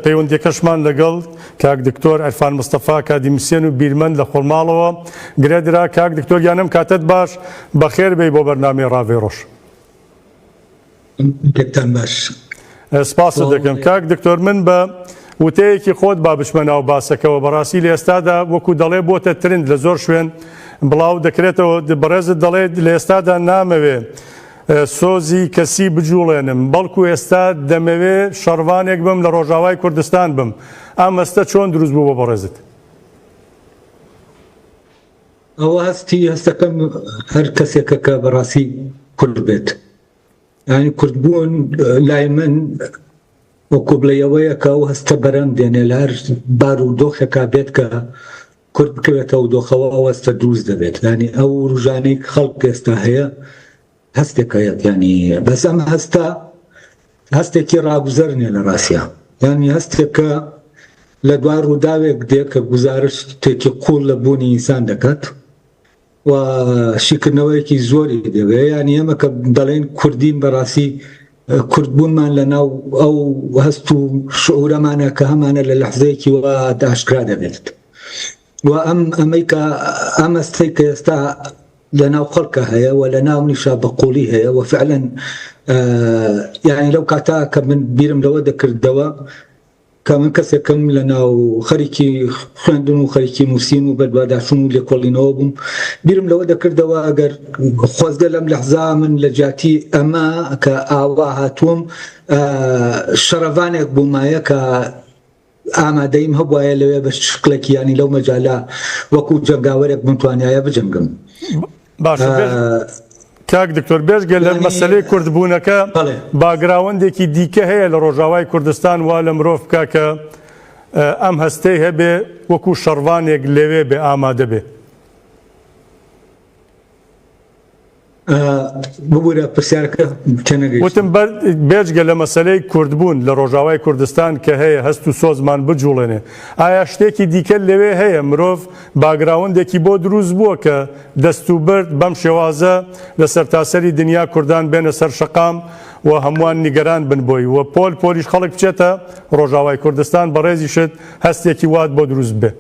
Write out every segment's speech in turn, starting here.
پەیوەندیەکەشمان لەگەڵ کاک دکتۆر عرفان مستەفا ئەکادیمیسیەن و بیرمەند لە خۆرماڵەوە گرێدرا. کاک دکتۆر گیان ئەم کاتەت باش، بەخێر بێی بۆ بەرنامەی ڕاڤەی ڕۆژ. کاتتان باش. سپاست دەکەم کاک دکتۆر. من بە وتەیەکی خۆت با بچمە ناو باسەکەوە. بەڕاستی لە ئێستادا وەکو دەڵێ بۆتە ترند لە زۆر شوێن بڵاو دەکرێتەوە. بەڕێزت دەڵێت لە ئێستادا نامەوێ سۆزی کەسی بجوڵێنم، بەڵکو ئێستا دەمەوێ شەڕڤانێک بم لە ڕۆژاوای کوردستان بم. ئەم هەستە چۆن دروست بوو بۆ بەڕێزت؟ ئەوە هەستی هەستەکەم هەر کەسێکە کە بەڕاستی کورد بێت. یانی کوردبوون لای من وەکو بڵێ ئەوەیە کە ئەو هەستە بەرەم دێنێ لە هەر بار و دۆخێکا بێت کە کورد بکەوێتە ئەو دۆخەوە ئەو هەستە دروست دەبێت. یانی ئەو وروژانەی خەڵک ئێستا هەیە هەستێک هەیە یانی بەس ئەم هەستە هەستێکی ڕاگوزەر نییە لە ڕاستیا یانی هەستێکە لە دوای ڕووداوێک دێ کە گوزارشتێکی قوڵ لە بوونی ئینسان دەکات و شیکردنەوەیەکی زۆری دەوێ یانی ئێمە کە دەڵێن کوردین بەڕاستی کوردبوونمان لە ناو ئەو هەست و شعورەمانە کە هەمانە لە لەحزەیەکی وا ئاشکرا دەبێت و ئەم ئەمەی کە ئەم هەستەی کە ئێستا لە ناو خەڵکە هەیە و لە ناو منیشا بە قوڵی هەیە و فعلا یعنی لەو کاتا کە من بیرم لەوە دەکردەوە کە من کەسێکم لە ناو خەریکی خوێندن و خەریکی نووسین و بەدواداچوون و لێکۆڵینەوە بووم بیرم لەوە دەکردەوە ئەگەر خۆزگە لەم لەحزا من لە جیاتی ئەمە کە ئاوا هاتووم شەڕەڤانێک بوومایە کە ئامادەیم هەبوایە لەوێ بە شکڵێکی یانی لەو مەجالە وەکو جەنگاوەرێک بمتوانایە بجەنگم. باشە کاک دکتۆر بێژگە لە مەسلەی کوردبوونەکە باگراوەندێکی دیکە هەیە لە ڕۆژاوای کوردستان وا لە مرۆڤ بکە کە ئەم هەستەی هەبێ وەکو شەڕڤانێک لەوێ بێ ئامادە بێ. ببورە پرسیارەکە تێنەگەیشتم. وتم بێجگە لە مەسەلەی کوردبوون لە ڕۆژاوای کوردستان کە هەیە هەست و سۆزمان بجوڵێنێ، ئایا شتێکی دیکە لەوێ هەیە مرۆڤ باگراوندێکی بۆ دروست بووە کە دەستوبرد بەم شێوازە لە سەرتاسەری دنیا کوردان بێنە سەر شەقام و هەمووان نیگەران بن بۆی و پۆل پۆلیش خەڵک بچێتە ڕۆژاوای کوردستان بەڕێزیشت هەستێکی وات بۆ دروست ببێ؟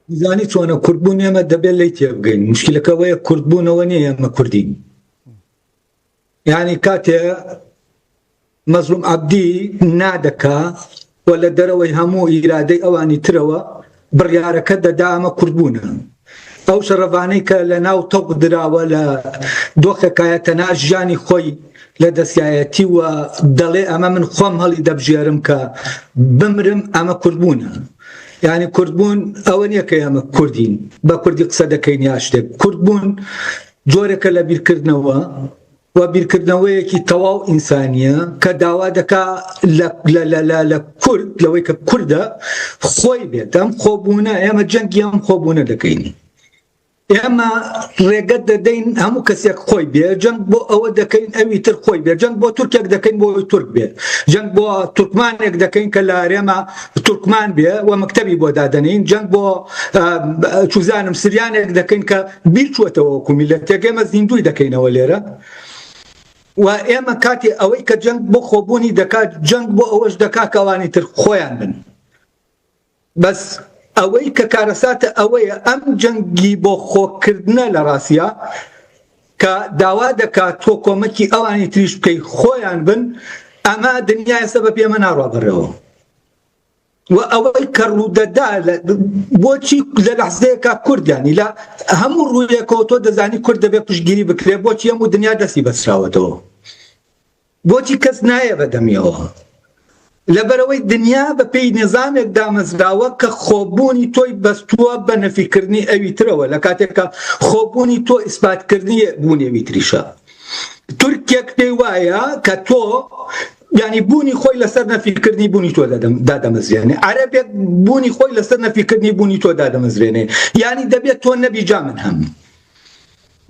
زانی چۆنە کوردبوون ئێمە دەبێت لی تێبگەین مشکلەکە ئەوەیە کوردبوونەوە نییە ئێمە کوردین یعنی کاتێ مەزلوم عەبدی نادەکا و لە دەرەوەی هەموو ئیرادەی ئەوانی ترەوە بڕیارەکە دەدا ئەمە کوردبوونە ئەو شەڕەڤانەی کە لە ناو تەوق دراوە لە دۆخێکایە تەنها ژیانی خۆی لە دەستایەتی و دەڵێ ئەمە من خۆم هەڵی دەبژێرم کە بمرم ئەمە کوردبوونە یعنی کوردبوون ئەوە نییە کە ئێمە کوردین بە کوردی قسە دەکەین یا شتێک کوردبوون جۆرێکە لە بیرکردنەوە و بیرکردنەوەیەکی تەواو ئینسانیە کە داوا دەکا لە کورد لەوەی کە کوردە خۆی بێت ئەم خۆبوونە ئێمە جەنگی ئەم خۆبوونە دەکەین ئێمە ڕێگە دەدەین هەموو کەسێک خۆی بێ جەنگ بۆ ئەوە دەکەین ئەوی تر خۆی بێ جەنگ بۆ تورکێک دەکەین بۆ ئەوی تورک بێ جەنگ بۆ تورکمانێک دەکەین کە لە هەرێمە تورکمان بێ و مەکتەبی بۆ دادەنین جەنگ بۆ چوزانم سریانێک دەکەین کە بیر چووەتەوە وەکو میلەتێک ئێمە زیندووی دەکەینەوە لێرە و ئێمە کاتی ئەوەی کە جەنگ بۆ خۆبوونی دەکات جەنگ بۆ ئەوەش دەکات کە ئەوانی تر خۆیان بن بەس ئەوەی کە کارەساتە ئەوەیە ئەم جەنگی بۆ خۆکردنە لە ڕاستیا کە داوا دەکات تۆ کۆمەکی ئەوانی تریش بکەی خۆیان بن ئەمە دنیا ئێستا بە پێمە ناڕوا بەڕێوە و ئەوەی کە ڕوودەدا بۆچی لە لەحزەیەکا کورد ینی لە هەموو ڕوویەکەوە تۆ دەزانی کورد دەبێت پشتگیری بکرێت بۆچی هەموو دنیا دەستی بەسراوەتەوە بۆچی کەس نایە بە دەمیەوە؟ لەبەرئەوەی دنیا بە پێی نیزامێک دامەزراوە کە خۆبوونی تۆی بەستووە بە نەفیکردنی ئەوی ترەوە لە کاتێکا خۆبوونی تۆ ئیسپاتکردنی بوونی ئەوی تریشە. تورکێک پێی وایە کە تۆ یانی بوونی خۆی لەسەر نەفیکردنی بوونی تۆ دادەمەزرێنێ. عەرەبێک بوونی خۆی لەسەر نەفیکردنی بوونی تۆ دادەمەزرێنێ. یانی دەبێت تۆ نەبی جا من هەم.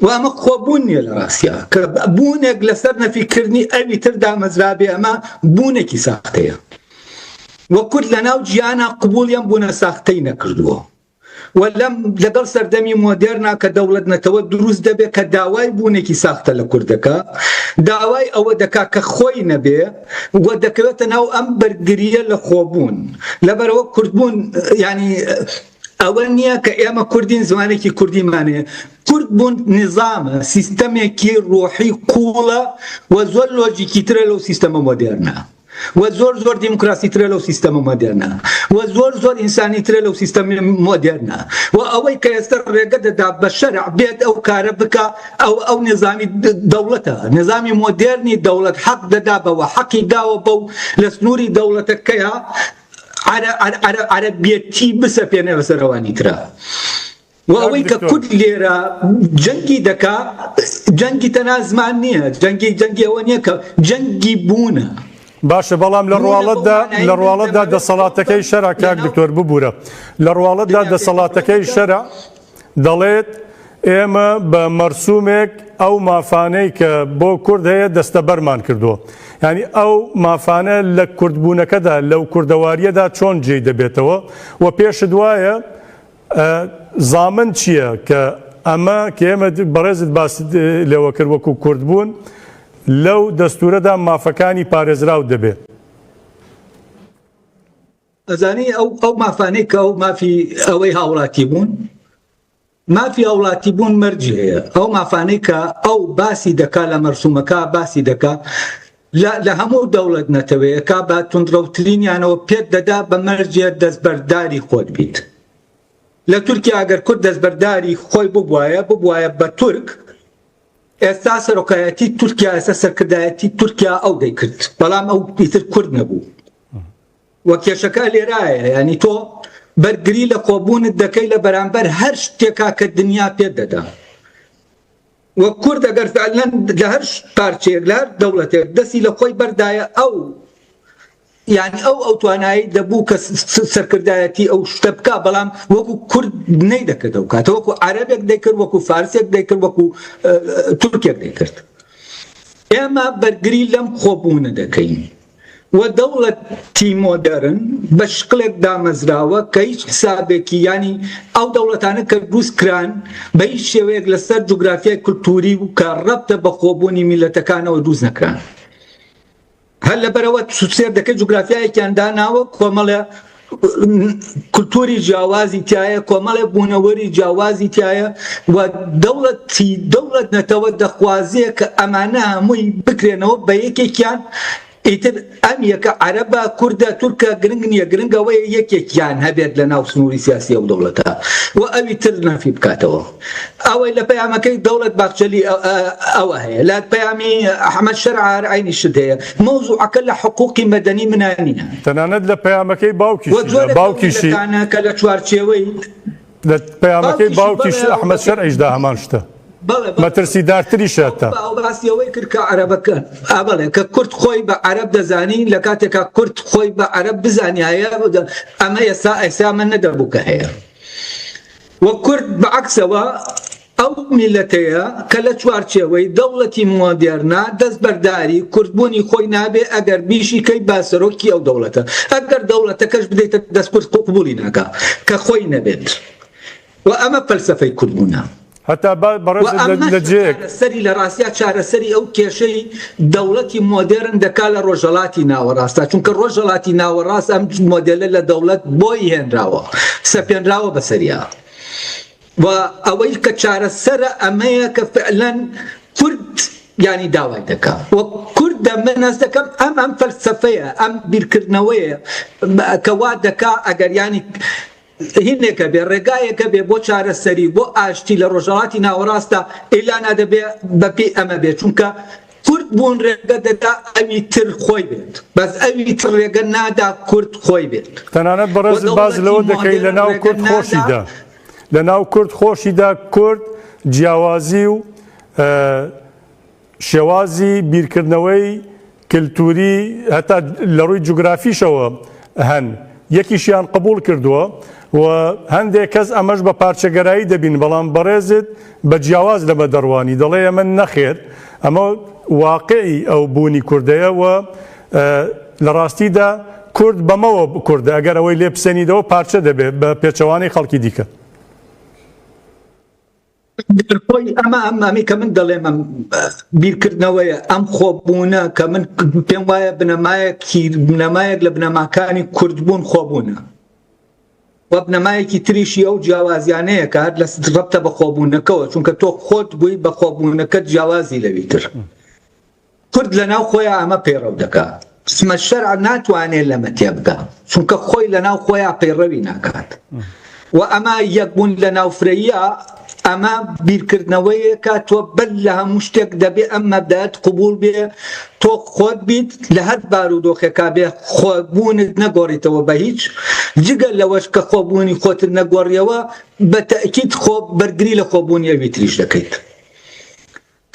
و ئەمە خۆبوون نییە لە ڕاستیا کە بوونێک لەسەر نەفیکردنی ئەوی تر دامەزرابێ ئەمە بوونێکی ساختەیە و کورد لە ناو جیهانا قبوڵی ئەم بوونە ساختەی نەکردووە. و لەم لەگەڵ سەردەمی مۆدێرنا کە دەوڵەت نەتەوە دروست دەبێ کە داوای بوونێکی ساختە لە کورد دەکا، داوای ئەوە دەکا کە خۆی نەبێ و دەکەوێتە ناو ئەم بەرگرییە لە خۆبوون. لەبەرئەوە کوردبوون یانی ئەوە نییە کە ئێمە کوردین زمانێکی کوردیمان هەیە. کورد بوون نیزامە، سیستەمێکی ڕۆحی قووڵە و زۆر لۆجیکیترە لەو سیستەمە مۆدێرنە. و زۆر زۆر دیموکراسی ترە لەو سیستەمە مۆدێرنە و زۆر زۆر ئینسانی ترە لەو سیستەمی مۆدێرنە و ئەوەی کە ئێستا ڕێگە دەدا بە شەرع بێت ئەو کارە بکا ئەو ئەو نظامی دەوڵەتە نظامی مۆدێرنی دەوڵەت حەق دەدا بەوە حەقی داوە بەو لە سنووری دەوڵەتەکەیە عەرەبیەتی بسەپێنێ بەسەر ئەوانی ترە. و ئەوەی کە کورد لێرە جەنگی دەکا جەنگی تەنها زمان نییە جەنگی جەنگی ئەوە نییە کە جەنگی بوونە. باشە بەڵام لە ڕواڵەتدا لە ڕواڵەتدا دەسەڵاتەکەی شەرع کاک دکتۆر ببورە لە ڕواڵەتدا دەسەڵاتەکەی شەرع دەڵێت ئێمە بە مەرسومێک ئەو مافانەی کە بۆ کورد هەیە دەستەبەرمان کردووە یعنی ئەو مافانە لە کوردبوونەکەدا لەو کوردەواریەدا چۆن جێی دەبێتەوە و پێشت وایە زامن چییە کە ئەمە کە ئێمە بەڕێزت باست لێوە کرد وەکو کورد بوون لەو دەستورەدا مافەکانی پارێزراو دەبێ؟ ئەزانی ئەو ئەو مافانەی کە ئەو مافی ئەوەی هاوڵاتی بوون مافی هاوڵاتی بوون مەرجی هەیە ئەو مافانەی کە ئەو باسی دەکا لە مەرسومەکە باسی دەکا لە لە هەموو دەوڵەت نەتەوەیەکا بە توندڕەوترینیانەوە پێت دەدا بە مەرجێ دەستبەرداری خۆت بیت. لە تورکیا ئەگەر کورد دەستبەرداری خۆی ببوایە ببوایە بە تورک ئێستا سەرۆکایەتی تورکیا ئێستا سەرکردایەتی تورکیا ئەو دەیکرد بەڵام ئەو ئیتر کورد نەبوو. وە کێشەکە لێرایە یانی تۆ بەرگری لە خۆبوونت دەکەی لە بەرامبەر هەر شتێکا کە دنیا پێت دەدا. وە کورد ئەگەر فعلەن لە هەر پارچەیەک لە هەر دەوڵەتێک دەستی لە خۆی بەردایە ئەو یعنی ئەو ئەو توانایی دەبوو کە سەرکردایەتی ئەو شتە بکا بەڵام وەکو کورد نەی دەکرد ئەو کاتە وەکو عەرەبێک دەیکرد وەکو فارسێک دەیکرد وەکو تورکێک دەیکرد ئێمە بەرگری لەم خۆبوونە دەکەین. و دەوڵەتی مۆدێرن بە شکڵێک دامەزراوە کە هیچ حسابێکی یانی ئەو دەوڵەتانە کە دروست کران بە هیچ شێوەیەک لەسەر جوگرافیای کولتووری و کە ڕەبتە بە خۆبوونی میللەتەکانەوە دروست نەکران. هەر لەبەرئەوە سێر دەکەی جوگرافیایەکیان داناوە کۆمەڵێ کولتوری جیاوازی تایە کۆمەڵێ بوونەوەری جیاوازی تایە و دەوڵەتی دەوڵەت نەتەوە دەخوازێ کە ئەمانە هەمووی بکرێنەوە بە یەکێکیان ئیتر ئەم یەکە عەرەبە کوردە تورکە گرنگ نییە گرنگ ئەوەیە یەکێکیان هەبێت لە ناو سنووری سیاسی ئەو دەوڵەتە و ئەوی تر نەفی بکاتەوە. ئەوەی لە پەیامەکەی دەوڵەت باخچەلی ئەوە هەیە لە پەیامی ئەحمەد شەرع هەر عەینی شت هەیە مەوزوعەکە لە حقوقی مەدەنی منا نییە. تەنانەت لە پەیامەکەی و باوکیشیدا جۆرێک لەو باوکیشی میللەتانە کە لە چوارچێوەی لە پەیامەکەی باوکیشی باوکیشی بەڵێ ئەو ئەحمەد شەرعیشدا هەمان شتە بەڵێ بەڵێ مەترسیدارتریشە ئەو تا. ئەو باسی ئەوەی کرد کە عەرەبەکان ئا بەڵێ کە کورد خۆی بە عەرەب دەزانی لە کاتێکا کورد خۆی بە عەرەب بزانیایە ئەمە ئێستا ئێستا ئەمە نەدەبوو کە هەیە. و کورد بە عەکسەوە ئەو میللەتەیە کە لە چوارچێوەی دەوڵەتی مۆدێرنا دەستبەرداری کوردبوونی خۆی نابێ ئەگەر بیشیکەی بە سەرۆکی ئەو دەوڵەتە ئەگەر دەوڵەتەکەش بدەیتە دەست کورد قبوڵی ناکا کە خۆی نەبێت و ئەمە فەلسەفەی کوردبوونە. هەتا با و بەڕێزت لە ئەمەش لە جێیەک. چارەسەری لە ڕاستیا چارەسەری ئەو کێشەی دەوڵەتی مۆدێرن دەکا لە ڕۆژهەڵاتی ناوەڕاستا چونکە ڕۆژهەڵاتی ناوەڕاست ئەم مۆدێلە لە دەوڵەت بۆی هێنراوە سەپێنراوە بەسەریا و ئەوەی کە چارەسەرە ئەمەیە کە فعلەن کورد یانی داوای دەکا و کوردە من هەست دەکەم ئەم ئەم فەلسەفەیە ئەم بیرکردنەوەیە کە وا دەکا ئەگەر یانی هینێکە بێ، ڕێگایەکە بێ بۆ چارەسەری و بۆ ئاشتی لە ڕۆژهەڵاتی ناوەڕاستدا، ئیلانا دەبێ بە پێی ئەمە بێ، چونکە کورد بوون ڕێگە دەدا ئەوی تر خۆی بێت، بەس ئەوی تر ڕێگە نادا کورد خۆی بێت تەنانەت و بەڕێزت باس دەوڵەتی لەوە دەکەی لە مۆدێرن ناو ڕێگە کورد نادا خۆشیدا لە ناو کورد خۆشیدا کورد جیاوازی و شێوازی بیرکردنەوەی کلتوری هەتا لە ڕووی جوگرافیشەوە هەن، یەکیشیان قبوڵ کردووە و هەندێک کەس ئەمەش بە پارچەگەرایی دەبین، بەڵام بەڕێزت بە جیاواز لەمە دەڕوانی، دەڵێی ئەمە نەخێر ئەمە واقعی ئەو بوونی کوردەیە و لە ڕاستیدا کورد بەمەوە کوردە، ئەگەر ئەوەی لێ بسێنیدەوە پارچە دەبێت بە پێچەوانەی خەڵکی دیکە. خۆی ئەمە ئەم ئەمی کە من دەڵێم ئەم بیرکردنەوەیە ئەم خۆبوونە کە من پێم وایە بنەمایەکی بنەمایەک لە بنەماکانی کوردبوون خۆبوونە و بنەمایەکی تریشی ئەو جیاوازیانەیە کە هەر لە ڕەبتە بە خۆبوونەکەوە چونکە تۆ خۆت بووی بە خۆبوونەکەت جیاوازی لەوی تر. کورد لەناو خۆیا ئەمە پەیڕەو دەکا. ئەحمەد شەرع ناتوانێ لەمە تێبگا، چونکە خۆی لەناو خۆیا پەیڕەوی ناکات. و ئەمە یەکبوون لەناو فرەییا، ئەمە بیرکردنەوەیەکە تۆ بەر لە هەموو شتێک دەبێ ئەم مەبدەئەت قبوڵ بێ، تۆ خۆت بیت لە هەر بارودۆخێکا بێ خۆبوونت نەگۆڕیتەوە بە هیچ، جگە لەوەش کە خۆبوونی خۆتت نەگۆڕیەوە بە تەئکید خۆ بەرگری لە خۆبوونی ئەوی تریش دەکەیت.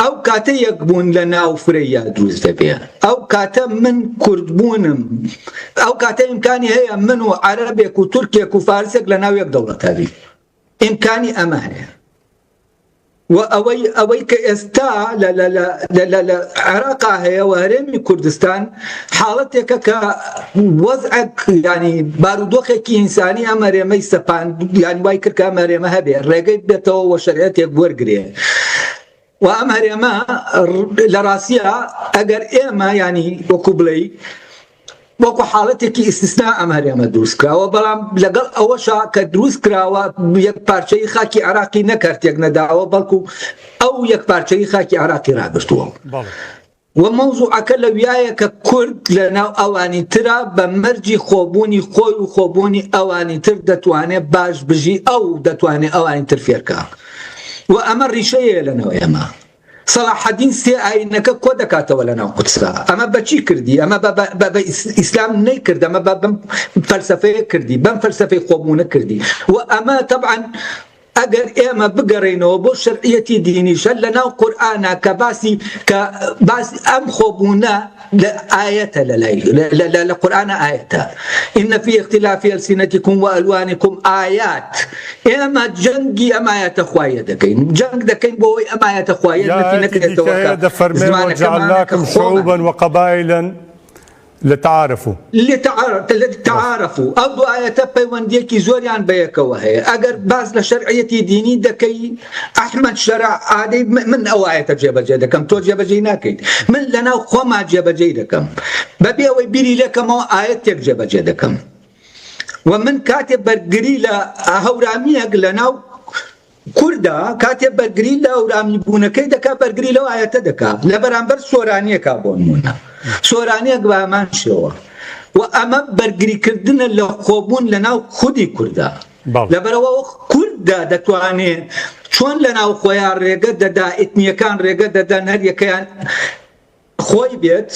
ئەو کاتە یەکبوون لە ناو فرەییا دروست دەبێ. ئەو کاتە من کوردبوونم، ئەو کاتە ئیمکانی هەیە من و عەرەبێک و تورکێک و فارسێک لە ناو یەک دەوڵەتا بین. ئیمکانی ئەمە هەیە. و ئەوەی ئەوەی کە ئێستا لە لە لە لە لە لە عێراقا هەیە و هەرێمی کوردستان حاڵەتێکە کە وەزعێک یانی بارودۆخێکی ئینسانی ئەم هەرێمەی سەپاند یانی وای کرد کە ئەم هەرێمە هەبێ ڕێگەی بێتەوە و شەرعیەتێک وەرگرێ و ئەم هەرێمە لە ڕاستیە ئەگەر ئێمە ینی وەکو بڵێ وەکو حاڵەتێکی ئیسیسنا ئەم هەرێمە دروست کراوە بەڵام لەگەڵ ئەوەشا کە دروست کراوە یەک پارچەی خاکی عراقی نەکارتێک نەداوە بەڵکو ئەو یەک پارچەی خاکی عراقی ڕاگرتووە. وە مەوزوعەکە لەویایە کە کورد لە ناو ئەوانی ترا بە مەرجی خۆبوونی خۆی و خۆبوونی ئەوانی تر دەتوانێ باش بژی ئەو دەتوانێ ئەوانی تر فێرکا و ئەمە ڕیشەیە لە ناو ئێمە. سەڵاحەدین سێ ئاینەکە کۆ دەکاتەوە لە ناو قودسا ئەمە بە چی کردی ئەمە بە بە بە ئیسلام نەیکرد ئەمە بە بەم فەلسەفەیە کردی بەم فەلسەفەی خۆبوونە کردی و ئەمە تەبعەن ئەگەر ئێمە بگەڕێینەوە بۆ شەرعیەتی دینیش هەر لەناو قورئانا کە باسی کە باسی ئەم خۆبوونە لە ئایەتە لە لای لە قورئانا ئایەتە إن في اختلاف ألسنتكم وألوانكم آیات ئێمە جەنگی ئەم ئایەتە خوایە دەکەین جەنگ دەکەین بۆ ئەوەی ئەم ئایەتە خوایە نەفی نەکرێتەوە کە زمانەکەمانە کە وجعلناکم شعوبا وقبائلا لتعارفوا. لتعارفوا ئەو دوو ئایەتە پەیوەندیەکی زۆریان بەیەکەوە هەیە ئەگەر باس لە شەرعیەتی دینی دەکەی ئەحمەد شەرع ئادەی من ئەو ئایەتە جێبەجێ دەکەم تۆ جێبەجێی ناکەیت من لەناو خۆما جێبەجێی دەکەم بەبێ ئەوەی بیری لێکەمەوە ئایەتێک جێبەجێ دەکەم و من کاتێ بەرگری لە هەورامیەک لەناو کوردە کاتێ بەرگری لە هەورامی بوونەکەی دەکا بەرگری لەو ئایەتە دەکا لە بەرامبەر سۆرانیەکا بۆ نمونە سۆرانیەک بە هەمان شێوە و ئەمە بەرگریکردنە لە خۆبوون لە ناو خودی کوردە لەبەرەوە کوردە دەتوانێ چۆن لە ناو خۆیان ڕێگە دەدا ئیتنیەکان ڕێگە دەدەن هەریەکەیان خۆی بێت،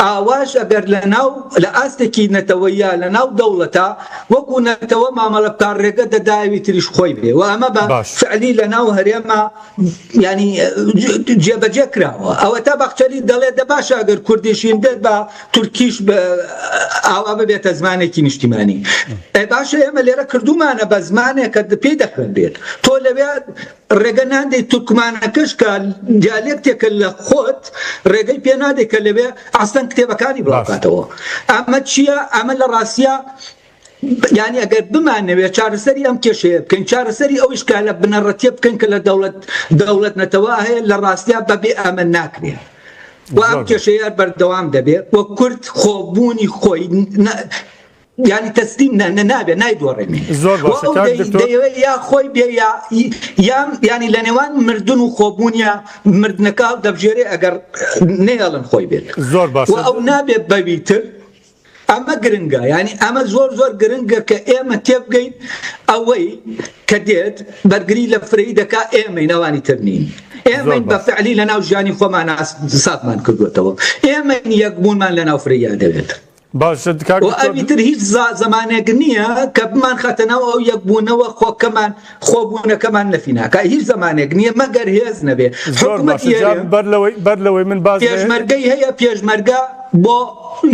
ئاواش ئەگەر لە ناو لە ئاستێکی نەتەوەییا لە ناو دەوڵەتا وەکو نەتەوە مامەڵە بکا ڕێگە دەدا ئەوی تریش خۆی بێ و ئەمە بە باش. فعلی لە ناو هەرێما یانی جێبەجێ کراوە ئەوەتا باخچەلی دەڵێ دە باشە ئەگەر کوردیشین بێت با تورکیش بە ئاوا ببێتە زمانێکی نیشتیمانی ئێ باشە ئێمە لێرە کردوومانە بە زمانێک کە پێی دەخوێنرێت تۆ لەوێ ڕێگە نادەیت تورکمانەکەش کە دیالێکتێکە لە خۆت ڕێگەی پێ نادەیت کە لەوێ ئەسڵەن کتێبەکانی بڵاوکاتەوە ئەمە چییە ئەمە لە ڕاستە یعنی ئەگەر بمانەوێت چارەسەری ئەم کێشەیە بکەین چارەسەری ئەو ئیشکالە بنەڕەتیە بکەین کە لە دەوڵەت دەوڵەت نەتەوە هەیە لە ڕاستیا بەبێ ئەمە ناکرێت و ئەم کێشەیە بەردەوام دەبێت و کورد خۆبوونی خۆی یانی تەسلیم نە نە نابێ نایدۆڕێنێ زۆر و باشە ئەو کاک دەی دکتۆر دەیەوێ یا خۆی بێ یا یا یانی لە نێوان مردن و خۆبوونیا مردنەکە هەڵدەبژێرێ ئەگەر نەیەڵن خۆی بێت زۆر و باشە ئەو نابێ بەوی تر ئەمە گرنگە یانی ئەمە زۆر زۆر گرنگە کە ئێمە تێبگەین ئەوەی کە دێت بەرگری لە فرەیی دەکا ئێمەین ئەوانی تر نین زۆر ئێمەین بە باش فعلی لەناو ژیانی خۆمانا ساتمان کردوێتەوە ئێمەین یەکبوونمان لەناو فرەییا دەوێت باشە کاک و دکتۆر ئەوی تر هیچ زمانێک نییە کە بمانخاتە ناو ئەو یەکبوونەوە خۆکەمان خۆبوونەکەمان نەفی ناکا هیچ زمانێک نییە مەگەر هێز نەبێ زۆر حکومەتی باشە جا هەرێم بەر لەوەی بەر لەوەی من باز لە پێشمەرگەی هەیە پێشمەرگە بۆ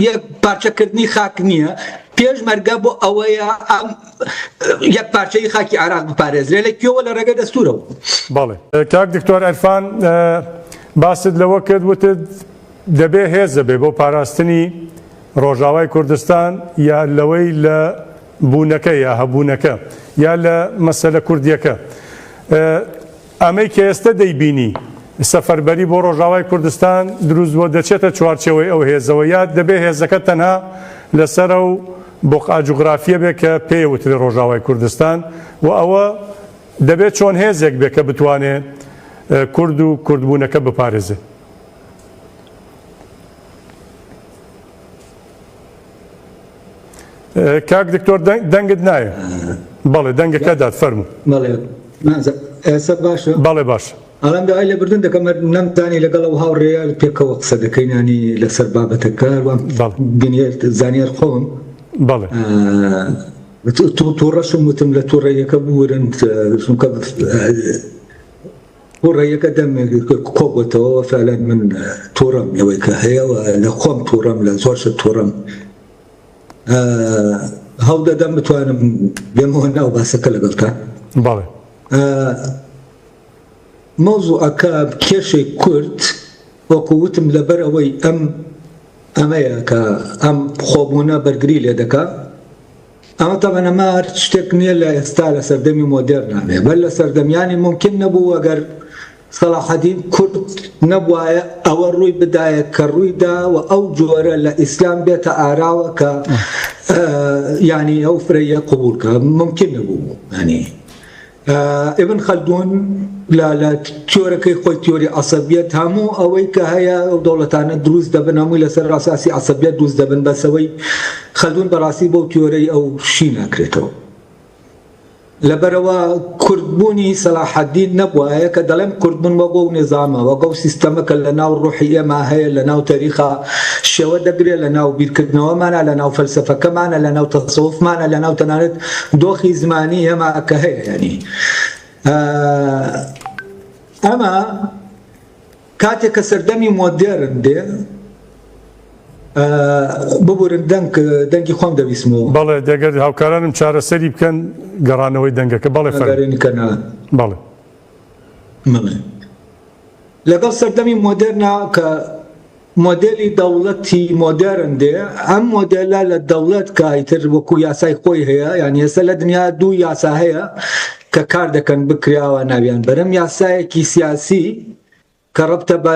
یەک پارچەکردنی خاک نییە پێشمەرگە بۆ ئەوەیە ئەم یەک پارچەی خاکی عێراق بپارێزرێ لە کوێوە لە ڕێگەی دەستورەوە. بەڵێ کاک دکتۆر عرفان باست لەوە کرد وتت دەبێ هێز هەبێ بۆ پاراستنی ڕۆژاوای کوردستان یا لەوەی لە بوونەکە یا هەبوونەکە یا لە مەسەلە کوردیەکە. ئەمەی کە ئێستە دەیبینی سەفەربەری بۆ ڕۆژاوای کوردستان دروست بووە دەچێتە چوارچێوەی ئەو هێزەوە یا دەبێ هێزەکە تەنها لەسەر ئەو بوقعە جوگرافیە بێ کە پێی وترێ ڕۆژاوای کوردستان و ئەوە دەبێ چۆن هێزێک بێ کە بتوانێ کورد و کوردبوونەکە بپارێزێ؟ کاک دکتۆر دەنگت نایە بەڵێ دەنگەکە دات فەرموو. بەڵێ ئێستا باشە؟ بەڵێ باشە. ئەڵێم داوای لێبوردن دەکەم نەمزانی لەگەڵ ئەو هاوڕێیە پێکەوە قسە دەکەین ینی لەسەر بابەتەکە وام بینیەر زانیار خۆم بەڵێ تووڕەشم وتم لە تووڕەیەکە بورن چونکە تووڕەیەکە دەم کۆبتەوە فعلا من تووڕەم لەوەی کە هەیە لە خۆم تووڕەم لە زۆر شت تووڕەم هەوڵ دەدەم بتوانم بێمەوە ناو باسەکە لەگەڵتان. بەڵێ. مەوزوعەکە کێشەی کورد وەکو وتم لەبەر ئەوەی ئەم ئەمەیە کە ئەم خۆبوونە بەرگری لێ دەکا ئەمە تەبەن ئەمە هەر شتێک نییە لە ئێستا لە سەردەمی مۆدێرنا بێ بەر لە سەردەمیانی ممکن نەبوو ئەگەر سەڵاحەدین کورد نەبوایە ئەوە ڕووی بدایە کە ڕووی دا و ئەو جۆرە لە ئیسلام بێتە ئاراوە کە یانی ئەو فرەیە قبوڵ کە ممکن نەبوو ینی ئیبن خەلدون لە لە تیۆرەکەی خۆی تیۆری عەسەبیەت هەموو ئەوەی کە هەیە ئەو دەوڵەتانە دروست دەبن هەمووی لەسەر ئەساسی عەسەبیەت دروست دەبن بەسەوەی خەلدون بەڕاستی بەو تیۆرەی ئەو شی ناکرێتەوە لەبەرئەوە کوردبوونی سەلاحەدین نەبوایە کە دەڵێم کوردبوون وەک ئەو نیزامە وەک ئەو سیستەمە کە لە ناو ڕوحی ئێمە هەیە لە ناو تەریخا شێوە دەگرێ لە ناو بیرکردنەوەمانە لە ناو فەلسەفەکەمانە لە ناو تەسەوفمانە لە ناو تەنانەت دۆخی زمانی ئێمە کە هەیە یانی ئەمە کاتێک کە سەردەمی مۆدێرن دێ ببورن دەنگ دەنگی خۆم دەبیسمەوە. بەڵێ دەگەر هاوکارانم چارەسەری بکەن گەڕانەوەی دەنگەکە بەڵێ فەرموو. بەڵێ. بەڵێ لەگەڵ سەردەمی مۆدێرنا کە مۆدێلی دەوڵەتی مۆدێرن دێ ئەم مۆدێلە لە دەوڵەت کە ئیتر وەکو یاسای خۆی هەیە یان ئێستا لە دنیا دوو یاسا هەیە کە کار دەکەن بکراوە ناویان بەرم یاسایەکی سیاسی کە ڕەبتە بە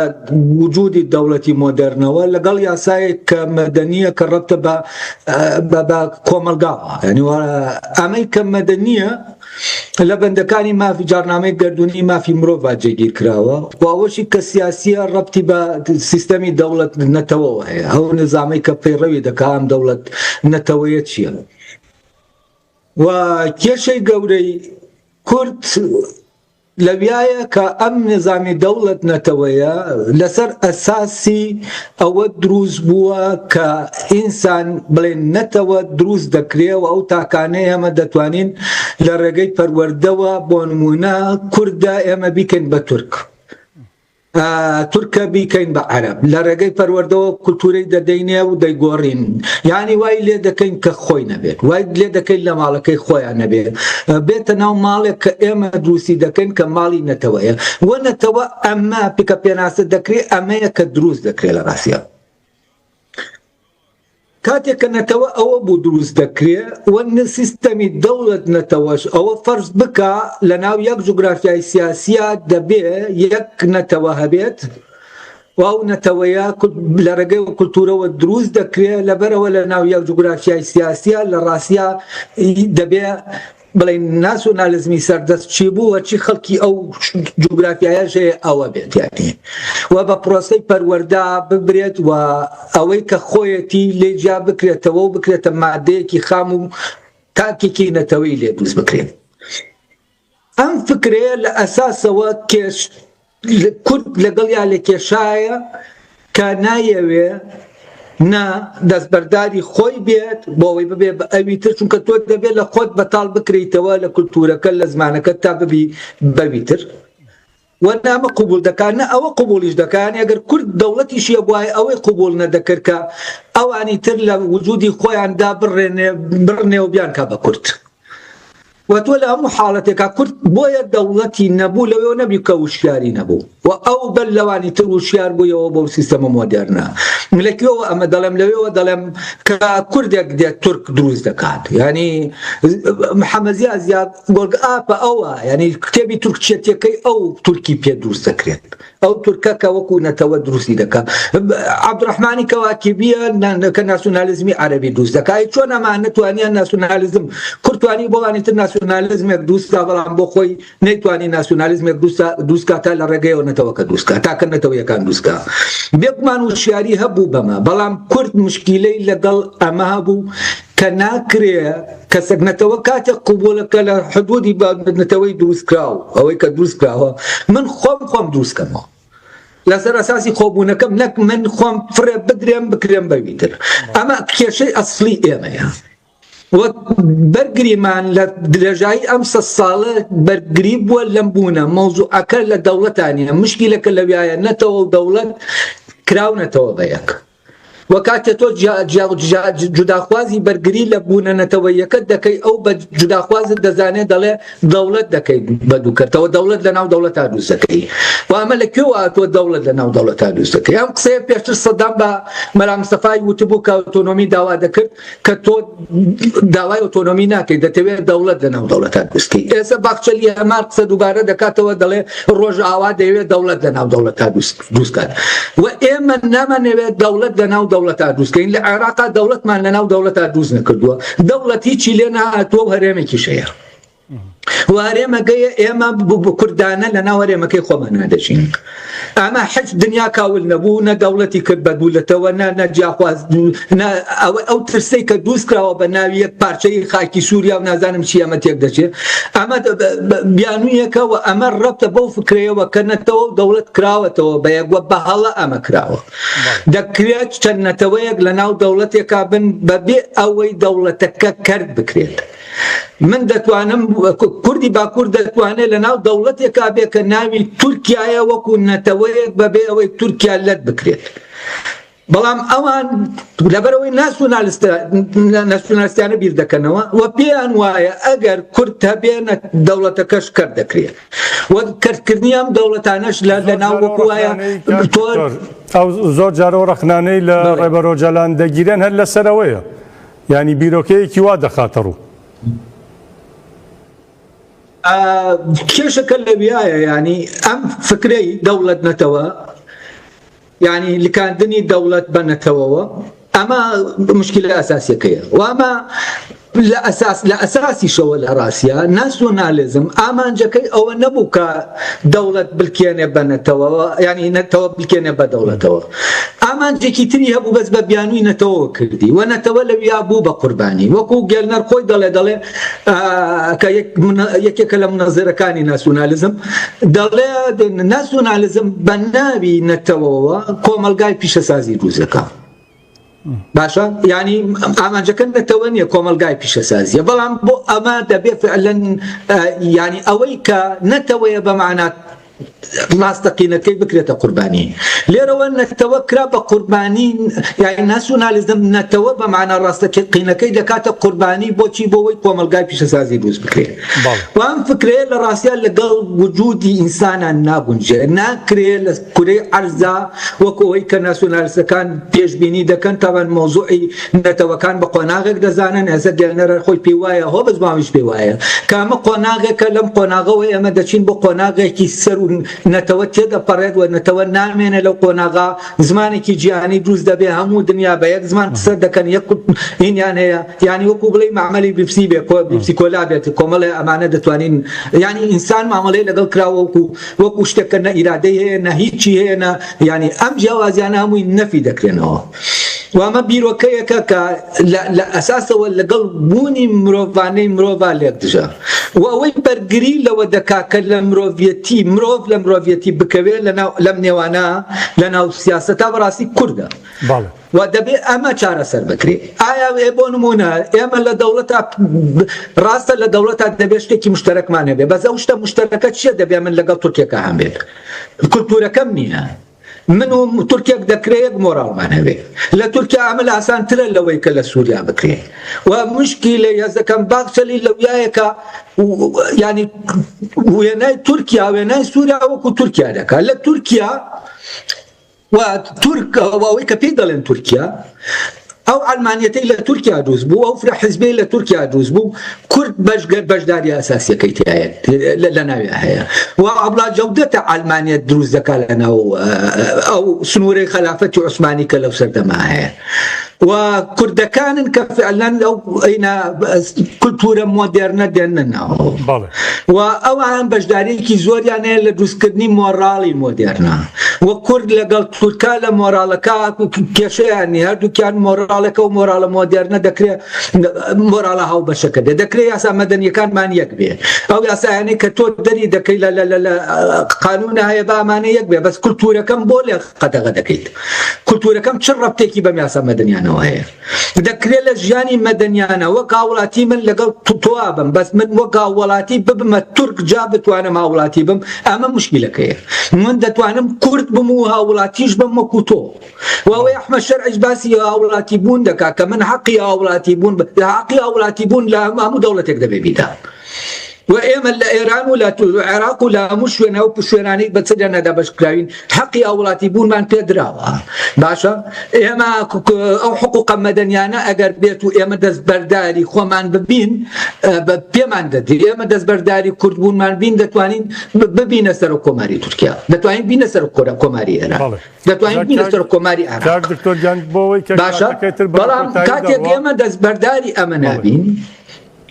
وجودی دەوڵەتی مۆدێرنەوە لەگەڵ یاسایەک کە مەدەنییە کە ڕەبتە بە بە کۆمەڵگاوە یعنی ئەمەی کە مەدەنییە لە بەندەکانی مافی جارنامەی گەردوونی مافی مرۆڤ جێگیر کراوە و ئەوەشی کە سیاسیە ڕەبتی بە سیستەمی دەوڵەت نەتەوەوە هەیە ئەو نظامەی کە پەیڕەوی دەکا ئەم دەوڵەت نەتەوەیە چییە و کێشەی گەورەی کورد لەویایە کە ئەم نیزامی دەوڵەت نەتەوەیە لەسەر ئەساسی ئەوە دروست بووە کە ئینسان بڵێن نەتەوە دروست دەکرێ و ئەو تاکانەی ئێمە دەتوانین لە ڕێگەی پەروەردەوە بۆ نموونە کوردە ئێمە بیکەین بە تورک. تورکە بیکەین بە عەرەب لە ڕێگەی پەروەردەوە کولتورەی دەدەینێ و دەیگۆڕین یانی وای لێ دەکەین کە خۆی نەبێت وای لێ دەکەین لە ماڵەکەی خۆیان نەبێت بێتە ناو ماڵێک کە ئێمە دروستی دەکەین کە ماڵی نەتەوەیە و نەتەوە ئەمە پکە پێناسە دەکرێت ئەمەیە کە دروست دەکرێت لە ڕاستە کاتێک کە نەتەوە ئەوە بوو دروست دەکرێ و سیستەمی دەوڵەت نەتەوەش ئەوە فەرز بکا لە ناو یەک جوگرافیای سیاسیە دەبێ یەک نەتەوە هەبێت و ئەو نەتەوەیە لە ڕێگەی کولتورەوە دروست دەکرێ لەبەرەوە لە ناو یەک جوگرافیای سیاسیە لە ڕاستیا دەبێ بڵێین ناسیۆنالیزمی سەردەست چی بوو و چی خەڵکی ئەو جوگرافیایەش هەیە ئەوە بێت یانی و بە پرۆسەی پەروەردە ببرێت و ئەوەی کە خۆیەتی لێ جیا بکرێتەوە و بکرێتە مادەیەکی خام و تاکێکی نەتەوەی لێ دروست بکرێت. ئەم فکرەیە لە ئەساسەوە کێش کورد لەگەڵیا لە کێشایە کە نایەوێ نە دەستبەرداری خۆی بێت بۆ ئەوەی ببێ بە ئەوی تر چونکە تۆ دەبێت لە خۆت بەتاڵ بکریتەوە لە کولتورەکە لە زمانەکە تا ببی بەوی تر و نامە قوبول دەکات نە ئەوە قوبولیش دەکات ئەگەر کورد دەوڵەتیشی هەبوایە ئەوەی قوبول نەدەکرد کە ئەوانی تر لە وجودی خۆیاندا بڕێنێ بڕنێ و بیانکا بە کورد. و تۆ لە هەموو حاڵەتێکا کورد بۆیە دەوڵەتی نەبوو لەوێوە نەبی کە وشیاری نەبوو و ئەو بەر لەوانی تر وشیار بوویەوە بەو سیستەمە مۆدێرنە. لە کوێوە ئەمە دەڵێم؟ لەوێوە دەڵێم کە کوردێک دێت تورک دروست دەکات، یعنی محەممەد زیا زیا گۆرگ ئاپە ئەوە، یعنی کتێبی تورکچێتیەکەی ئەو تورکی پێ دروست دەکرێت، ئەو تورکە کە وەکو نەتەوە دروستی دەکات. عەبدوڕەحمانی کەواکیبیە کە ناسیۆنالیزمی عەرەبی دروست دەکات. چۆن ئەمان نەتوانیان ناسیۆنالیزم، کورد توانی بۆ ئەوانی تر ناسیۆنالیزمێک دروست کا، بەڵام بۆ خۆی نەیتوانی ناسیۆنالیزمێک دروست کا تا لە ڕێگەیەوە نەتەوەکە دروست کا، تاکە نەتەوەیەکان دروست کا. بێگومان وشیاری هەبوو بەمە، بەڵام کورد مشکیلەی لەگەڵ ئەمە هەبوو کە ناکرێ کەسێک نەتەوە کاتێک قبوڵە کە لە حدودی نەتەوەی دروستکراو، ئەوەی کە دروست کراوە، من خۆم خۆم دروست کەمەوە لەسەر ئەساسی خۆبوونەکەم، نەک من خۆم فڕێ بدرێم بکرێم بەوی تر. ئەمە کێشەی ئەسڵی ئێمەیە. وەک بەرگریمان لە درێژایی ئەم سە ساڵە بەرگری بووە لەم بوونە. مەوزوعەکە لە دەوڵەتانە، مشکیلەکە لەویایە نەتەوە و دەوڵەت کراونەتەوە بە یەک. و کاتێ تۆ جوداخوازی بەرگری لە بوونە نەتەوەیەکەت دەکەی، ئەو بە جوداخوازت دەزانێت، دەڵێ دەوڵەت دەکەی بە دووکەرتەوە، دەوڵەت لە ناو دەوڵەتا دروست دەکەی. و ئەمە لە کوێوە هاتووە دەوڵەت لە ناو دەوڵەتا دروست دەکەی؟ ئەم قسەیە پێشتر سەدام بە مەلا مستەفای وتبوو کە ئۆتۆنۆمی داوا دەکرد، کە تۆ داوای ئۆتۆنۆمی ناکەیت، دەتەوێت دەوڵەت لەناو دەوڵەتە دروستکەی. ئێستا باخچەلی هەمان قسە دووبارە دەکاتەوە، دەڵێ ڕۆژئاوا دەیەوێت دەوڵەت لەناو دەوڵەتە دروستکات و ئێمە نامانەوێت دەوڵەت لەناو دەوڵەتە دروستکەین. لە عێراقا دەوڵەتمان لەناو دەوڵەتە دروست نەکردووە، دەوڵەت هیچی لێ نەهاتووە و هەرێمێکیش هەیە و هەرێمەکەی ئێمە کوردانە لە ناو هەرێمەکەی خۆمانە دەژین. ئەمە حەج دنیا کاول نەبوو، نە دەوڵەتی کرد بە دوولەتەوە، نە نە جیاخواز، نە ئەو ترسەی کە دروست کراوە بە ناوی یەک پارچەی خاکی سووریا و نازانم چی، ئەمە تێک دەچێت. ئەمە بیانوویەکە و ئەمە ڕەبتە بەو فکرەیەوە کە نەتەوە و دەوڵەت کراوەتەوە بە یەک و بە هەڵە ئەمە کراوە. دەکرێت چەند نەتەوەیەک لە ناو دەوڵەتێکا بن بەبێ ئەوەی دەوڵەتەکە کەرت بکرێت. من دەتوانم کوردی باکوور دەتوانێت لە ناو دەوڵەتێکا بێ کە ناوی تورکایە وەکو نەتەوەیەک بەبێ ئەوەی تورکیا لەت بکرێت. بەڵام ئەوان لەبەرەوەی ناسیۆنالیستانە بیر دەکەنەوە و پێیان وایە ئەگەر کورد هەبێ دەوڵەتەکەش کەر دەکرێت و کەرتکردنی ئەم دەوڵەتانەش لە ناو وەکو وایە تۆ ئەو زۆر جارەوە ڕەخنانەی لە ڕێبەر ئۆجالان دەگیرێن هەر لەسەرەوەیە، یانی بیرۆکەیەکی وا دەخاتە ڕوو. کێشەکە لەویایە، یانی ئەم فکرەی دەوڵەت نەتەوە، یانی لکاندنی دەوڵەت بە نەتەوەوە، ئەمە مشکلە ئەساسیەکەیە و ئەمە لە ئەساس لە ئەساسیشەوە لە ڕاستە ناسیۆنالیزم ئامانجەکەی ئەوە نەبوو کە دەوڵەت بلکێنێ بە نەتەوەوە، یانی نەتەوە بلکێنێ بە دەوڵەتەوە. ئامانجێکی تری هەبوو بەس بە بیانووی نەتەوەوە کردی و نەتەوە لەویا بوو بە قوربانی. وەکو گێلنەر خۆی دەڵێ، دەڵێ کە یەکێکە لە منەزەرەکانی ناسیۆنالیزم، دەڵێ ناسیۆنالیزم بە ناوی نەتەوەوە کۆمەڵگای پیشەسازی دروست دەکا. باشە یعنی ئامانجەکە نەتەوە نییە، کۆمەلگای پیشەسازیە. بەڵام بۆ ئەمە دەبێ فعلەن یعنی ئەوەی کە نەتەوەیە بە مەعنا ڕاستەقینەکەی بکرێتە قوربانی. لێرەوە نەتەوە کرا بە قوربانی، یعنی ناسیۆنالیزم نەتەوە بە مەعنا ڕاستەقینەکەی دەکاتە قوربانی. بۆچی؟ بۆ ئەوەی کۆمەلگای پیشەسازی دروست بکرێت. و ئەم فکرەیە لە ڕاستیا لەگەڵ وجودی ئینسانان ناگونجێ. ناکرێ لە کورەی عەرزا وەکو ئەوەی کە ناسیۆنالیستەکان پێشبینی دەکەن، تاوان مەوزوعی نەتەوەکان بە قۆناغێک دەزانن. ئێستا گێلنەر خۆی پێی وایە، هۆبزباومیش پێی وایە کە ئەمە قۆناغێکە، لەم قۆناغەوە ئێمە دەچین بۆ قۆناغێکی سەر و نەتەوە تێدەپەڕێت و نەتەوە نامێنێ لەو قۆناغا، زمانێکی جیهانی دروست دەبێ، هەموو دنیا بە یەک زمان قسە دەکەن، یەک هینیان هەیە، یعنی وەکو بڵێی مەعمەلی بیپسی بێ، بیپسی کۆلا بێت، کۆمەڵێ ئەمانە دەتوانین، یعنی ئینسان مامەڵەی لەگەڵ کراوە وەکو وەکو شتێک کە نە ئیرادەی هەیە نە هیچی هەیە نە، یعنی ئەم جیاوازیانە هەمووی نەفی دەکرێنەوە. و ئەمە بیرۆکەیەکە کە لە ئەساسەوە لەگەڵ بوونی مرۆڤانەی مرۆڤا لێکدژە و ئەوەی بەرگری لەوە دەکا کە لە مرۆڤەتی مرۆڤ لە مرۆڤەتی بکەوێت لەناو لەم نێوانە لە ناو سیاسەتا بەڕاستی کوردە و دەبێ ئەمە چارەسەر بکرێ. ئایا ئێ بۆ نمونە ئێمە لە دەوڵەتا ڕاستە لە دەوڵەتا دەبێت شتێکی مشتەرەکمان هەبێ، بەس ئەو شتە مشتەرەکە چییە؟ دەبێ من لەگەڵ تورکێکا هەم بێت، کولتوورەکەم نییە. من و تورکێک دەکرێ یەک مۆراڵمان هەبێ. لە تورکیا ئەمە ئاسانترە لەوەی کە لە سووریا بکرێ. و مشکیلە هێزەکەم باخچەلی لەویایەکە ینی وێنای تورکیا وێنای سووریا وەکو تورکیا دەکات. لە تورکیا و تورک ئەوەی کە پێی دەڵێن تورکیا ئەو عەلمانیەتەی لە تورکیا دروست بوو ئەو فرە حزبەی لە تورکیا دروست بوو کورد بەشگەر بەشداری ئەساسیەکەی تایە لە ناویا هەیە و عەبدوڵا جەودەتە عەلمانیەت دروست دەکات لە ناو ئەو سنوورەی خەلافەتی عوسمانی کە لەو سەردەما هەیە و کوردەکانن کە فعلەن ئەو ئەینا کولتورە مۆدێرنە دێننە ناوەوە بەڵێ. و ئەوان بەشداریەکی زۆریان هەیە لە دروستکردنی مۆراڵی مۆدێرنە و کورد لەگەڵ تورکا لە مۆراڵەکە کێشەیان نیە هەردووکیان مۆراڵەکە و مۆراڵە مۆدێرنە دەکرێت مۆراڵە هاوبەشەکە بێ دەکرێت یاسا مەدەنیەکانمان یەک بێ ئەو یاسایانەی کە تۆ دەری دەکەی لە لە لە قانونە هەیە با ئەمانە یەک بێ بەس کولتورەکەم بۆ لێ قەدەغە دەکەیت کولتورەکەم چ ڕەبتێکی بەم یاسا مەدەنیانەوە هەیە دەکرێت لە ژیانی مەدەنیانە وەک هاوڵاتی من لەگەڵ تۆ بم بەس من وەک هاوڵاتی ببمە تورک جا بتوانم هاوڵاتی بم ئەمە مشکلەکەیە من دەتوانم کورد بم و هاوڵاتیش بم وەکو تۆ وەوەی ئەحمەد شەرعیش باسی هاوڵاتی بوون دەکات کە من حەقی هاوڵاتی بوون حەقی هاوڵاتی بوون لە هەموو دەوڵەتێک دەبێ بیدا و ئێمە لە ئێران و لە عێراق و لە هەموو شوێنە و شوێنانەی بە چ دابەش کراوین حەقی هاوڵاتی بوونمان پێ دراوە باشە ئێمە ئەو حقوقە مەدەنیانە ئەگەر بێت و ئێمە دەستبەرداری خۆمان ببین پێمان دەدرێت ئێمە دەستبەرداری کوردبوونمان بین دەتوانین ببینە سەرۆک کۆماری تورکیا دەتوانین بینە سەرۆک کۆماری ئێران دەتوانین بینە سەرۆک کۆماری عێراق باشە بەڵام کاتێک ئێمە دەستبەرداری ئەمە نابین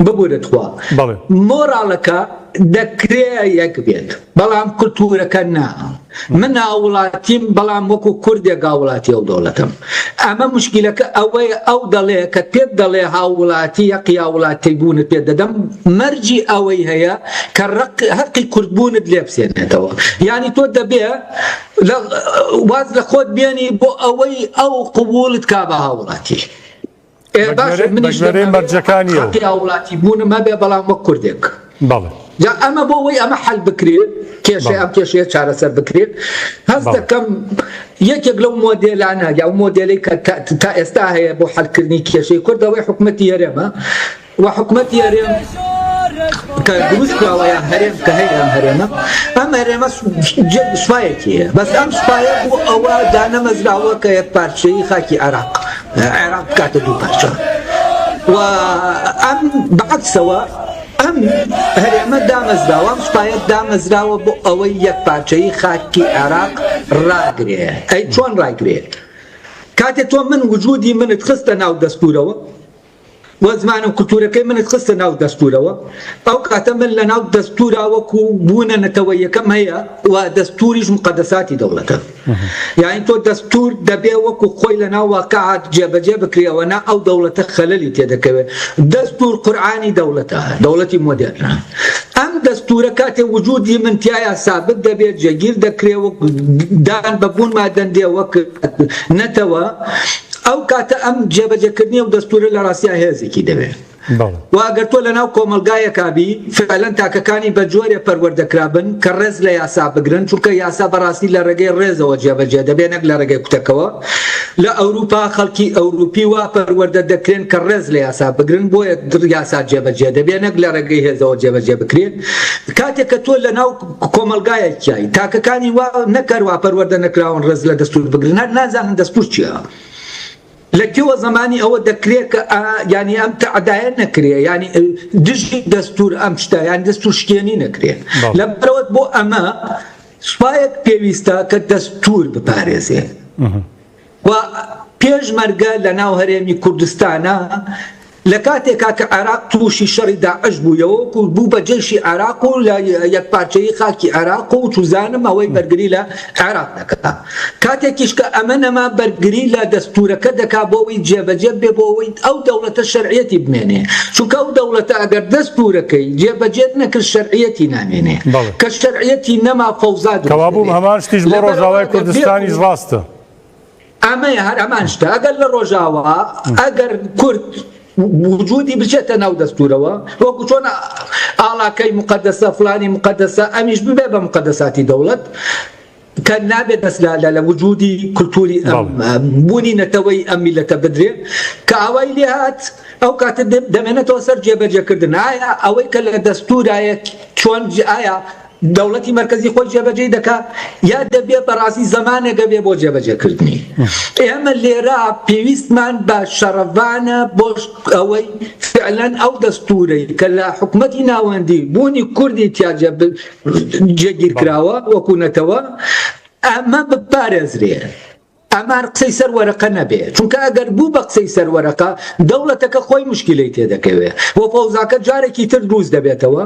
ببورە تخوا بەڵێ. مۆراڵەکە دەکرێ یەک بێت بەڵام کولتورەکە نا من هاوڵاتیم بەڵام وەکو کوردێک هاوڵاتی ئەو دەوڵەتەم ئەمە مشکیلەکە ئەوەیە ئەو دەڵێ کە پێت دەڵێ هاوڵاتی هەقی هاوڵاتی بوونت پێ دەدەم مەرجی ئەوەی هەیە کە ڕق هەقی کوردبوونت لێ بسێنێتەوە یعنی تۆ دەبێ واز لە خۆت بێنی بۆ ئەوەی ئەو قبوڵت کا بە هاوڵاتی. ئێ باشە منیش بەگوێرەی دەمەوێ مەرجەکانی ئەو. حەقی هاووڵاتی بوونم هەبێ بەڵام وەک کوردێک. بەڵێ. جا ئەمە بۆ ئەوەی ئەمە حەل بکرێ کێشەی بەڵێ. ئەم کێشەیە چارەسەر بکرێ هەست بەڵێ. دەکەم یەکێک لەو مۆدێلانە یا ئەو مۆدێلەی کە تا ئێستا هەیە بۆ حەلکردنی کێشەی کورد ئەوەی حکومەتی هەرێمە و حکومەتی هەرێم کە دروست کراوە یان هەرێم کە هەیە ئەم هەرێمە ئەم هەرێمە سوپایەکی هەیە بەس ئەم سوپایە بۆ ئەوە دانەمەزراوە کە یەکپارچەیی خاکی عێراق عێراق بکاتە دوو پارچە و ئەم بەعکسەوە ئەم هەرێمە دامەزراوە ئەم سوپایە دامەزراوە بۆ ئەوەی یەکپارچەیی خاکی عێراق ڕاگرێ ئەی چۆن ڕایگرێ کاتێ تۆ من وجودی منت خستە ناو دەستورەوە و زمان و کولتوورەکەی منت خستە ناو دەستوورەوە، ئەو کاتە من لە ناو دەستوورا وەکوو بوونە نەتەوەییەکەم هەیە و دەستووریش موقەدەساتی دەوڵەتە. یانی تۆ دەستوور دەبێ وەکوو خۆی لە ناو واقعا جێبەجێ بکرێ و نا ئەو دەوڵەتە خەلەلی تێ دەکەوێ. دەستوور قورعانی دەوڵەتە، دەوڵەتی مۆدێرنە. ئەم دەستوورە کاتێ وجوودی من تیایا سابت دەبێ، جێگیر دەکرێ و دان بە بوونما دەنرێ وەک نەتەوە، ئەو کاتە ئەم جێبەجێکردنی ئەو دەستوورە لە ڕاستیا هێزێکی دەوێ. و ئەگەر تۆ لەناو کۆمەڵگایەکا بی فعلەن تاکەکانی بە جۆرێ پەروەردە کرابن کە ڕێز لە یاسا بگرن، چونکە یاسا بەڕاستی لە ڕێگەی ڕێزەوە جێبەجێ دەبێ نەک لە ڕێگەی کوتەکەوە. لە ئەوروپا خەڵکی ئەوروپی وا پەروەردە دەکرێن کە ڕێز لە یاسا بگرن بۆیە یاسا جێبەجێ دەبێ نەک لە ڕێگەی هێزەوە جێبەجێ بکرێ. کاتێک کە تۆ لەناو کۆمەڵگایەکیای تاکەکانی وا نەک هەر وا پەروەردە نەکراون ڕێز لە دەستور بگرن هەر نازانن دەستور چیە لە کوێوە زمانی ئەوە دەکرێت کە یانی ئەم تەعدایە نەکرێ یانی دژی دەستور ئەم شتە یان دەستور شکێنی نەکرێ لەبەرەوە بۆ ئەمە سوپایەک پێویستە کە دەستور بپارێزێ و پێشمەرگە لە ناو هەرێمی کوردستانا لە کاتێکا کە عێراق تووشی شەڕی داعش بوویەوە وەکو بوو بە جەیشی عێراق و لە یەکپارچەیی خاکی عێراق و چوزانم ئەوەی بەرگری لە عێراق دەکا کاتێکیش کە ئەمە نەما بەرگری لە دەستوورەکە دەکا بۆ ئەوەی جێبەجێ بێ بۆ ئەوەی ئەو دەوڵەتە شەرعیەتی بمێنێ چونکە ئەو دەوڵەتە ئەگەر دەستوورەکەی جێبەجێ نەکرد شەرعیەتی نامێنێ کە شەرعیەتی نەما فەوزا دروست کەوابوو دەبێ هەمان شتیش بۆ لەبەرئەوە ڕۆژاوای ئەگەر بێت کوردستانیش و ڕاستە. ئەمەیە هەر هەمان شتە ئەگەر لە ڕۆژاوا ئەگەر کورد وجودی بچێتە ناو دەستورەوە وەکو چۆن ئاڵاکەی مقدسە فلانی مقدسە ئەمیش ببێ بە مقدساتی دەوڵەت کە نابێت دەست لە لە وجودی کولتوری ئەم بوونی نەتەوەی ئەم میلەتە بدرێ کە ئاوای لێ هات ئەو کاتە دەمێنێتەوە سەر جێبەجێکردن ئایا ئەوەی کە لە دەستورایە چۆن ئایا دەوڵەتی مەرکەزی خۆی جێبەجێی دەکا یا دەبێ بەڕاستی زەمانێک ئەبێ بۆ جێبەجێکردنی. ئێمە لێرە پێویستمان بە شەڕڤانە بۆ ئەوەی فعلەن ئەو دەستوورەی کە لە حکومەتی ناوەندی بوونی کوردی تیا جێگیر کراوە وەکوو نەتەوە ئەمە بپارێزرێ. ئەمە هەر قسەی سەر وەرەقە نەبێ، چونکە ئەگەر بوو بە قسەی سەر وەرەقە، دەوڵەتەکە خۆی موشکیلەی تێدەکەوێ و فەوزاکە جارێکی تر دروست دەبێتەوە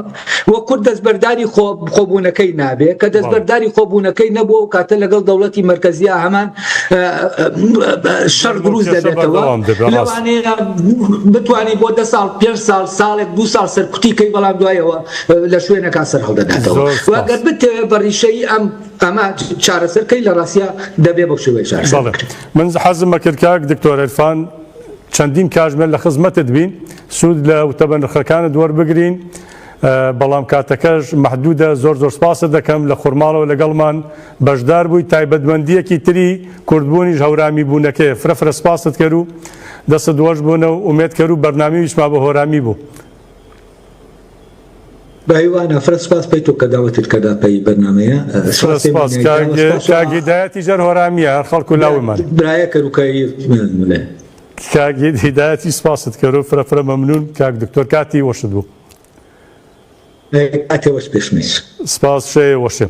و کورد دەستبەرداری خۆبوونەکەی نابێ، کە دەستبەرداری خۆبوونەکەی نەبوو ئەو کاتە لەگەڵ دەوڵەتی مەرکەزییا هەمان شەڕ دروست دەبێتەوە، لەوانەیە بتوانی بۆ دە ساڵ، پێنج ساڵ، ساڵێک، دوو ساڵ سەرکوتی کەی، بەڵام دوایەوە لە شوێنەکە سەر هەڵدەداتەوە و ئەگەر بتەوێ بە ڕیشەیی ئەم ئەمە چارەسەر کەی لە ڕاستیا دەبێ بەو شێوەیە چارەسەر بەڵێ بکرێت. من حەزم ئەکرد کاک دکتۆر عرفان چەندین کاژمێر لە خزمەتت بین سوود لە وتە بەنرخەکانت وەربگرین بەڵام کاتەکەش مەحدودە زۆر زۆر سپاست دەکەم لە خورماڵەوە لەگەڵمان بەشدار بووی تایبەتمەندیەکی تری کوردبوونیش هەورامی بوونەکەیە فرە فرە سپاست کەر و دەستت وەش بوونە و ئومێد کەر و بەرنامەی ویشما بە هۆرامی بوو. بەهیوانە فرە سپاس پەی تۆ کە داوەتت کەدا پەی بەرنامەیە فرە سپاس پەی سپاس مینای کاک داوە سپاس کاک هیدایەتیش هەر هۆرامیە هەر خەڵک و لاومان. برایە کەروکە ملێ. کاک هیدایەتی سپاست کەرو فرە فرە مەمنون کاک دکتۆر کاتی وەشت بوو. کاتێ وەش پێشمەیش. سپاس شەیێ وەشێ.